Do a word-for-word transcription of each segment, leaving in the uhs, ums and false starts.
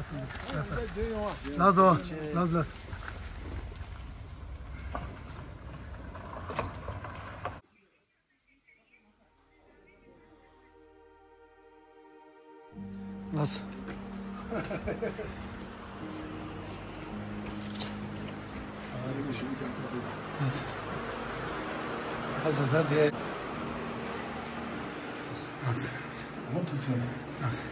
ལགས་སོ། ལགས་སོ། ལགས་སོ། ལགས་སོ། ལགས་སོ། ལགས་སོ། ད་དེ། ལགས་སོ། ལགས་སོ།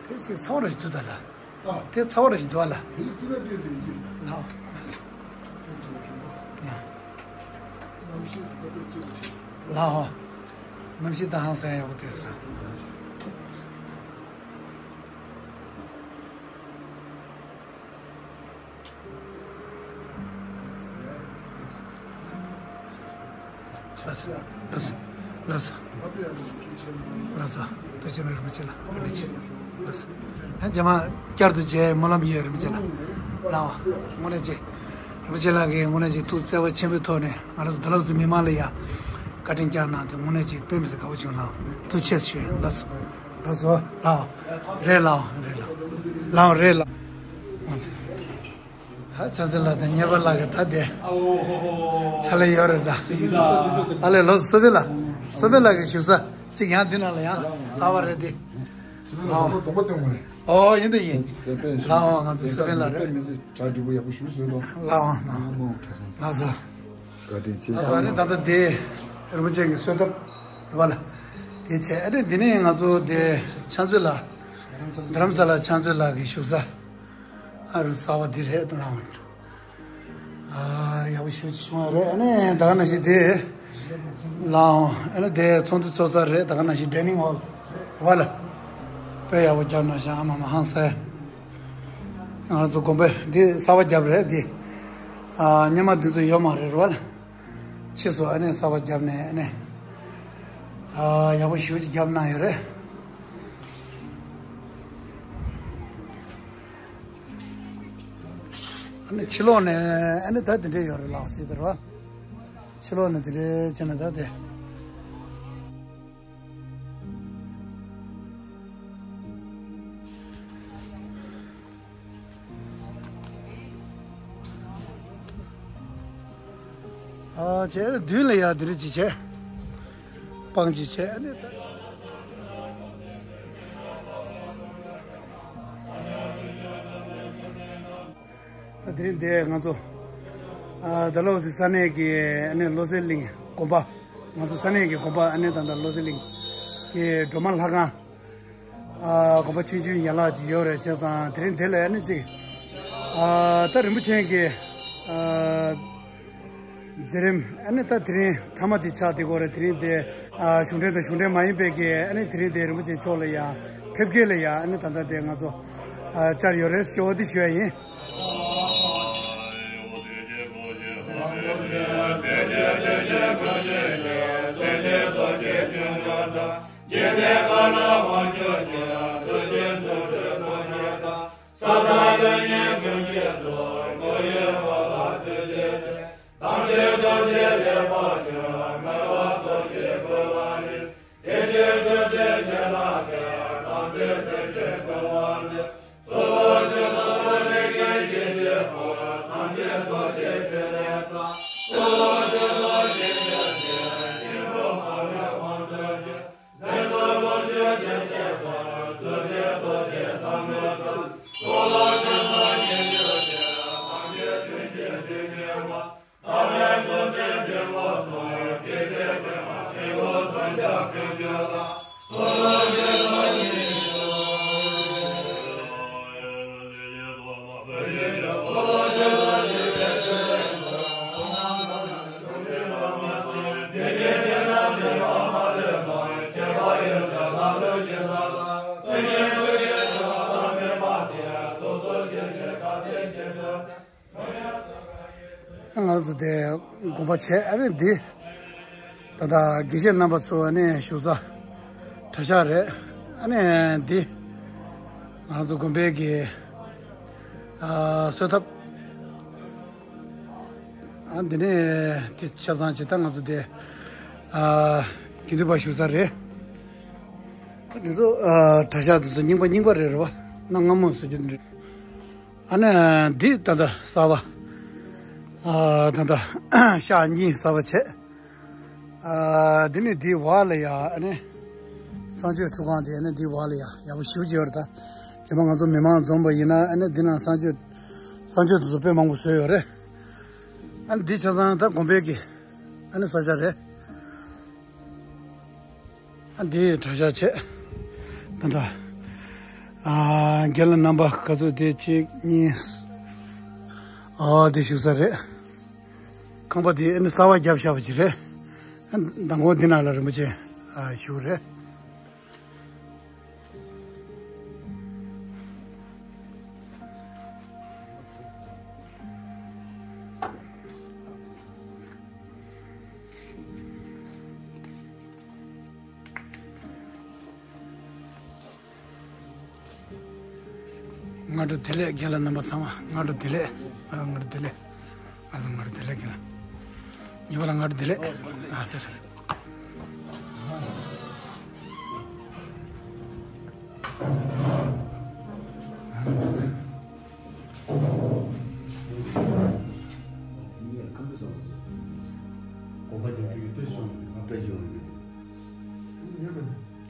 དེ་ཚེ་ཚོགས་ར་ཞིག་འདུག་ད་ལ། དེ་ཚོགས་ར་ཞིག་འདུག་ལ། ལ། ལའོ། གནམ་གཤིས་ད་ཧང་སང་ཡག་པོ་དེ་ཟེར། ལགས་སོ། ལགས་སོ། ལགས་སོ། ལགས་སོ། ཐུགས་རྗེ་ཆེ། རིན་པོ་ཆེ་ལ་བཀའ་དྲིན་ཆེ། ལགས་སོ། ཡང་རྗེས་མ་བསྐྱར་དུ་མཇལ་སྨོན་ལམ་ཡོད། རིན་པོ་ཆེ་ལ། ལའོ། དངོས་གནས་ཅིག་རིན་པོ་ཆེ་ལགས་ཀྱིས་དངོས་གནས་ཅིག་ཐུགས་བརྩེ་བ་ཆེན་པོའི་ཐོག་ནས་ང་རང་ཚོ་ད་ལོ་ཚོ་མི་མང་ལ་ཡ་བཀའ་དྲིན་བསྐྱངས་གནང་དེ་དངོས་གནས་ཅིག་དཔེ་མི་སྲིད་དགའ་པོ་བྱུང་ལགས། ཐུགས་རྗེ་ཆེ་ཞུ། ལགས་སོ། ལགས་སོ། ལའོ། རེད་ལའོ། རེད་ལའོ། ལའོ་རེད་ལའོ། ཧ། ཆ་ཚང་ལགས་དང་གཉེར་པ་ལགས་ཀྱི་ད་དེ་ཕྱག་ལས་ཡོད་རེད་ད། ཨ་ལས་ལོ་སོ་པེ་ལགས། སོ་པེ་ལགས་ཀྱི་བཞུགས་ས་གཅིག་ཡང་འདི་ནང་ལ་ཡང་གསར་པ་རེད་དེ། ལའོ། ཨོ་ཡིན་དེ་ཡིན། ལའོ་ང་ཚོ་སོ་པེ་ལགས་རེད། ལའོ། ལའོ། ལགས་སོ། བཀའ་དྲིན་ཆེ། ཨ་ནི་ད་ལྟ་དེ་རིན་པོ་ཆེ་གི་གསོལ་ཐབ་རེད་པ་ལ། དེ་བྱས་ཨ་ནི་འདི་ནས་ང་ཚོ་དེ་ཕྱག་མཛོད་ལགས། རྡ་རམ་ས་ལ་ཕྱག་མཛོད་ལགས་ཀྱི་བཞུགས་ས། ཨ་རུ་གསར་པ་འདི་རེད་ལའོ། ཨ་ཡག་པོ་ཞེ་པོ་ཅིག་བྱུང་བ་རེད། ཨ་ནི་ད་ག་ནང་བཞིན་དེ་ལའོ། ཨ་ནི་དེ་ཚོགས་འདུ་ཚོགས་ས་རེད། ད་ག་ནང་བཞིན་ཌའི་ནིང་ཧོལ་རེད་པ་ལ། དཔེ་ཡག་པོ་རྒྱབ་གནང་ཤག་ཨ་མ་མ་ཧང་སང་། ང་ཚོ་དགོན་པ་འདི་གསར་པ་རྒྱབ་རེད་འདི། ཨ་སྔོན་མ་འདི་ཚོ་ཡོད་མ་རེད་རེད་པ་ལ། ཕྱིས་སུ་ཨ་ནི་གསར་པ་བརྒྱབ་ནས་ཨ་ནི། ཨ་ཡག་པོ་ཞེ་པོ་ཅིག་བརྒྱབ་གནང་ཡོད་རེད། ཨ་ནི་ཕྱི་ལོགས་ནས་ཨ་ནི་ད་དེ་འདྲས་ཡོད་རེད་ལགས་སྲིད་དེ་རེད་པ། ཕྱི་ལོགས་ནས་དེ་འདྲས་བྱས་ན་ད་དེ། ཨ་བྱས་མདུན་ལ་ཡ་འདི་རེད་ཅིག་བྱས། སྤང་ཅིག་བྱས་ཨ་ནི་ད། ད་དེ་རིང་འདི་ང་ཚོ་ཨ་ད་ལོ་སི་ས་གནས་ཀྱི་ཨ་ནི་བློ་གསལ་གླིང་དགོན་པ། ང་ཚོ་ས་གནས་ཀྱི་དགོན་པ་ཨ་ནི་ད་ལྟ་བློ་གསལ་གླིང་གི་སྒྲོལ་མ་ལྷ་ཁང་། ཨ་དགོན་པ་ཆུང་ཆུང་ཡན་ལག་ཅིག་ཡོད་རེད་བྱས་ཙང་དེ་རིང་འདི་ལ་ཨ་ནི་ཅིག་ཨ་ད་རིན་པོ་ཆེ་གི་ཨ་མཛད་རིམ་ཨ་ནི་ད་དེ་རིང་མཐའ་མ་དེ་ཆགས་བསྡད་ཀྱི་ཡོད་རེད། དེ་རིང་འདི་ཨ་གཞུང་འབྲེལ་དང་གཞུང་འབྲེལ་མ་ཡིན་པའི་གི་ཨ་ནི་དེ་རིང་འདི་རིན་པོ་ཆེ་མཆོག་ལ་ཡང་ཕེབས་སྐྱེལ་ལ་ཡང་ཨ་ནི་ད་ལྟ་འདི་ང་ཚོ་ཨ་བཅར་ཡོད་རེད་ཞུ་བ་འདི་ཞུ་ཡ་ཡིན། ང་ཚོ་དེ་དགོངས་པ་བྱས་ཨ་རེ་འདི་ད་ལྟ་དགེ་བཤེས་རྣམ་པ་ཚོ་ཨ་ནི་བཞུགས་ས་གྲྭ་ཤག་རེད། ཨ་ནི་འདི་ང་ཚོ་དགོན་པའི་གི་ ཨ་གསོལ་ཐབ། ཨ་འདི་ནས་དེ་ཆ་ཚང་བྱེད་ད་ང་ཚོ་དེ་ཨ་དགེ་འདུན་པ་བཞུགས་ས་རེད། འདི་ཚོ་ཨ་གྲྭ་ཤག་འདི་ཚོ་རྙིང་པ་རྙིང་པ་རེད། རེད་བ། གནའ་སྔ་མོ་བཟོ་རྒྱུ་འདི་རེད། ཨ་ནི་འདི་ད་ལྟ་གསར་པ། ཨ་ད་ལྟ་ཤག་གཉིས་གསར་པ་བྱས། ཨ་འདི་ནི་འདི་བར་ལ་ཡ་ཨ་ནི་གསང་སྤྱོད་ཁྲུས་ཁང་དེ་ཨ་ནི་འདི་བར་ལ་ཡ་ཡག་པོ་ཞེ་པོ་ཅིག་ཡོད་རེད་ད། རྗེས་མ་ང་ཚོ་མི་མང་འཛོམས་པ་ཡིན་ན་ཨ་ནི་འདི་ནང་གསང་སྤྱོད་གསང་སྤྱོད་དེ་ཚོ་དཔེ་མང་པོ་བཟོས་ཡོད་རེད། ཨ་ནི་འདི་ཆ་ཚང་ད་དགོན་པའི་གི་ཨ་ནི་ས་ཆ་རེད། ཨ་འདི་གྲྭ་ཤག་བྱས། ད་ལྟ་ཨ་རྒན་ལགས་རྣམ་པ་ག་ཚོད་དེ་གཅིག་གཉིས། ཨ་འདི་བཞུགས་ས་རེད། ཁང་པ་འདི་ཨ་ནི་གསར་པ་བརྒྱབ་བཞག་པ་ཅིག་རེད། ཨ་མདང་དགོང་འདི་ནང་ལ་རིན་པོ་ཆེ་ཨ་བཞུགས་རེད། སྔ་དྲོ་བདེ་ལེགས། རྒན་ལགས་རྣམ་པ་ཚང་མ་སྔ་དྲོ་བདེ་ལེགས། ཨ་སྔ་དྲོ་བདེ་ལེགས། ཨ་སྔ་དྲོ་བདེ་ལེགས་རྒན་ལགས། ཉེ་བ་ལ་སྔ་དྲོ་བདེ་ལེགས། ཨ་ཟེར་ཟེར།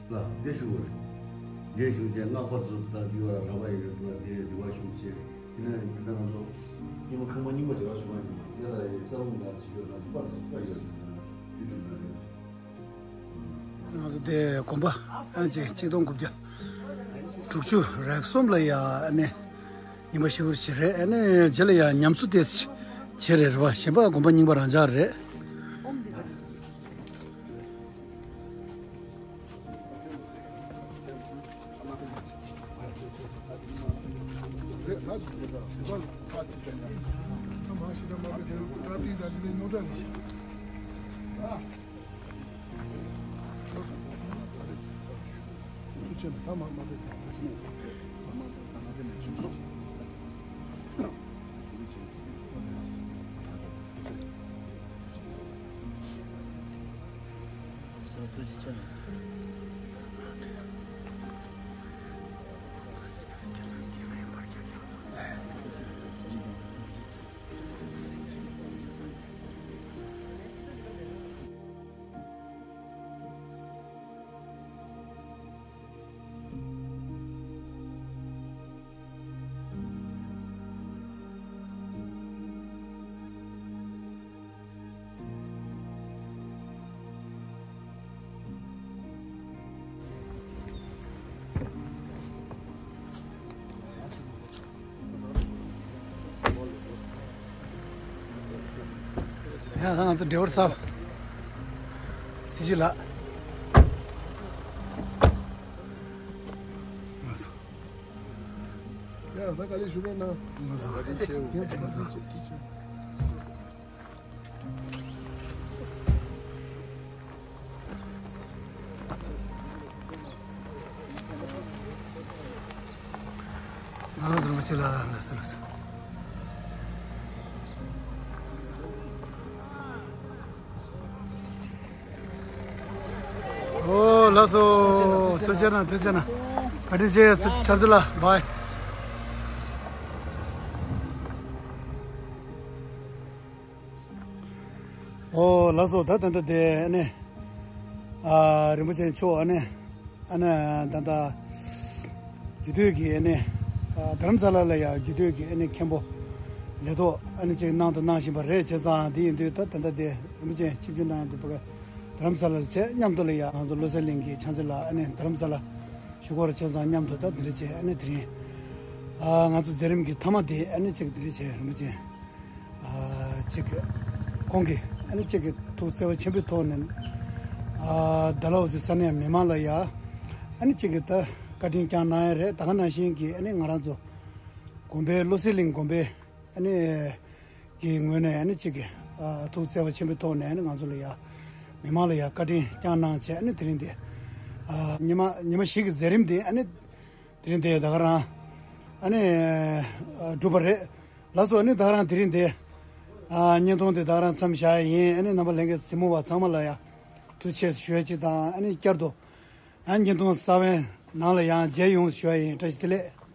ལ་འདི་ཞུ་བ་རེད། འདི་ཞུ་བྱས་སྔགས་པ་ཚོ་དང་འདི་བ་ར་བ་ཡི་རེད་པ། དེ་འདི་བ་ཞུ་བྱས་ཡིན་ན་ཡང་འདི་ང་ཚོ་ཉི་མ་ཁང་པ་རྙིང་པ་འབྲེལ་བ་བྱུང་བ་ཡིན་པ་དེ་ལ་ཡི་རྩ་རླུང་ལ་ཞུ་རྒྱུ་ལ་འདི་པར་ཚོ་པ་ཡོད་ཡོད་འགྲུབ་ན་རེད། ང་ཚོ་དེ་དགོན་པ་ཨ་ཅེ་ཆིག་སྟོང་དགུ་བརྒྱ་དྲུག་ཅུ་རེ་གསུམ་ལ་ཡ་ཨ་ནི་རྙིང་པ་ཞིག་བྱེད་རེད། ཨ་ནི་རྗེས་ལ་ཡ་ཉམས་གསོ་དེ་བྱེད་རེད། རེད་བ། གཞན་པ་དགོན་པ་རྙིང་པ་རང་འཇགས་རེད། ཡ་ད་ང་ཚོ་འབྲེལ་བར་ཟབ། སྲིད་ཇུས་ལགས། ཡ་ད་ག་ལེ་ཞུ་རོགས་གནང་། ང་ཚོ་བཀའ་དྲིན་ཆེ། ང་ཚོ་བཀའ་དྲིན་ཆེ། ང་ཚོ་རང་ཤི་ལ་ལ་སི་ལ་སི། ཨོ་ལགས་སོ། ཐུགས་རྗེ་གནང་། ཐུགས་རྗེ་གནང་། བཀའ་དྲིན་ཆེ། ཚུ་ཆ་ཚུ་ལ་བའི། ཨོ་ལགས་སོ། ད་ད་ད་དེ་ཨ་ནི་ཨ་རིན་པོ་ཆེ་མཆོག་ཨ་ནི་ཨ་ནི་ད་ད་རྒྱུད་སྟོད་ཀྱི་ཨ་ནི་ཨ་རྡ་རམ་ས་ལ་ལ་ཡ་རྒྱུད་སྟོད་ཀྱི་ཨ་ནི་མཁན་པོ་ལས་ཐོག་ཨ་ནི་ཅིག་གནང་དང་གནང་བཞིན་པ་རེད། བྱས་ཙང་དེ་ཡིན་དུས་ད་ད་ད་དེ་རིན་པོ་ཆེ་ཆིབས་བསྒྱུར་གནང་ཡ་དེ་བ་ག་རྡ་རམ་ས་ལ་ལ་བྱས། མཉམ་དུ་ལ་ཡ་ང་ཚོ་བློ་གསལ་གླིང་གི་ཕྱག་འཚལ་ལ་ཨ་ནི་རྡ་རམ་ས་ལ་བཞུགས་སྒར་བྱས་ཙང་མཉམ་དུ་ད་འདི་འདྲ་བྱས། ཨ་ནི་དེ་རིང་ཨ་ང་ཚོ་མཛད་རིམ་གྱི་ཐ་མ་དེ་ཨ་ནི་ཅིག་འདི་འདྲ་བྱས། རིན་པོ་ཆེ་ཨ་ཅིག་ཁོང་གིས་ཨ་ནི་ཅིག་གི་ཐུགས་བརྩེ་བ་ཆེན་པོའི་ཐོག་ནས་ཨ་ཌལ་ཧོ་སི་ས་གནས་མི་མང་ལ་ཡ་ཨ་ནི་ཅིག་གི་ད་བཀའ་དྲིན་བསྐྱངས་གནང་ཡ་རེད། ད་ག་ནང་བཞིན་གྱི་ཨ་ནི་ང་རང་ཚོ་དགོན་པའི་བློ་གསལ་གླིང་དགོན་པའི་ཨ་ནི་གི་ངོས་ནས་ཨ་ནི་ཅིག་གི་ཨ་ཐུགས་བརྩེ་བ་ཆེན་པོའི་ཐོག་ནས་ཨ་ནི་ང་ཚོ་ལ་ཡ་མི་མང་ལ་ཡ་བཀའ་དྲིན་བསྐྱངས་གནང་བྱས། ཨ་ནི་དེ་རིང་འདི་ཨ་ཉི་མ་ཉི་མ་བཞི་གི་མཛད་རིམ་འདི་ཨ་ནི་དེ་རིང་འདི་ད་ག་རང་ ཨ་ནི་གྲུབ་པ་རེད། ལགས་སོ། ཨ་ནི་ད་ག་རང་དེ་རིང་འདི་བརྙན་ཐུང་འདི་ད་ག་རང་མཚམས་བཞག་ཡིན། ཨ་ནི་རྣམ་པ་ལྷན་རྒྱས་གཟིགས་མོ་བ་ཚང་མ་ལ་ཡང་ཐུགས་རྗེ་ཆེ་ཞུ་ཡ་གཅིག་དང་། ཨ་ནི་བསྐྱར་དུ་ཡང་བརྙན་ཐུང་གསར་བའི་ནང་ལ་ཡང་མཇལ་ཡོང་ཞུ་ཡ་ཡིན། བཀྲ་ཤིས་བདེ་ལེགས།